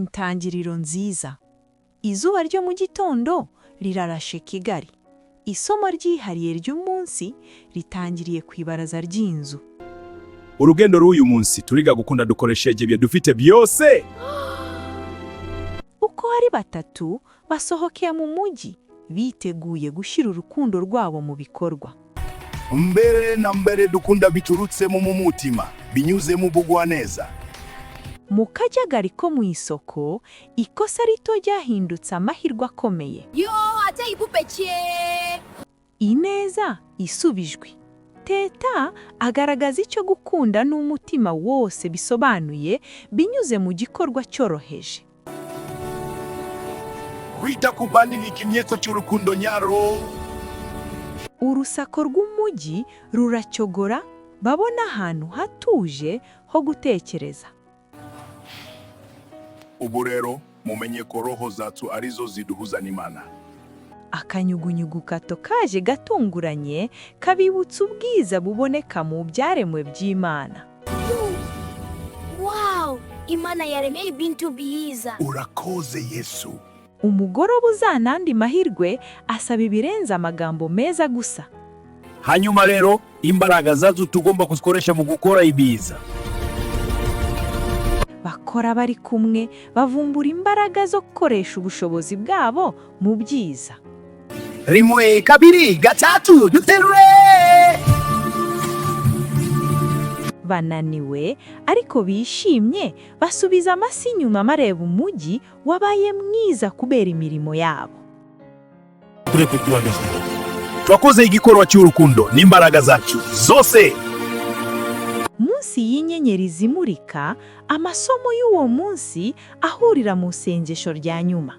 Intangiriro nziza. Izuba ryo mu gitondo rirarashe Kigali. Isomo ryihariye ry'umunsi ritangiriye ku ibaraza ry'inzu. Urugendo rw'uyu munsi, turiga gukunda dukoresheje ibyo dufite byose. Uko ari batatu basohokeye mu mujyi biteguye gushyira urukundo rwabo mu bikorwa. Mbere na mbere, dukunda biturutse mu mutima, binyuze mu bugwaneza. Mu kajagari ko mu isoko, ikosa rito ryahindutse amahirwe akomeye. Yo, ate ikupeke. Ineza isubijwe. Teta agaragaza icyo gukunda n'umutima wose bisobanuye binyuze mu gikorwa cyoroheje. Kwita ku bandi ni ikimenyetso cy'urukundo nyarwo. Urusaku rw'umujyi ruracogora, babona ahantu hatuje ho gutekereza. Ubu rero mumenye ko roho zacu arizo ziduhuza n'Imana. Akanyugunyugu gato kaje gatunguranye kabibutsa ubwiza buboneka mu byaremwe by'Imana. Wow, Imana yaremye ibintu byiza. Urakoze, Yesu. Umugoroba uzana andi mahirwe asaba ibirenze amagambo meza gusa. Hanyuma rero imbaraga zacu tugomba kuzikoresha mu gukora ibiza. Bakora bari kumwe, bavumbura imbaraga zo gukoresha ubushobozi bwabo mu byiza. Rimwe, kabiri, gatatu, duterure! Bananiwe ariko bishimye, basubiza amaso inyuma bareba umujyi wabaye mwiza kubera imirimo yabo. Twakoze igikorwa cy'urukundo n'imbaraga zacu zose. Munsi y'inyenyeri zimurika, amasomo y'uwo munsi ahurira mu isengesho rya nyuma.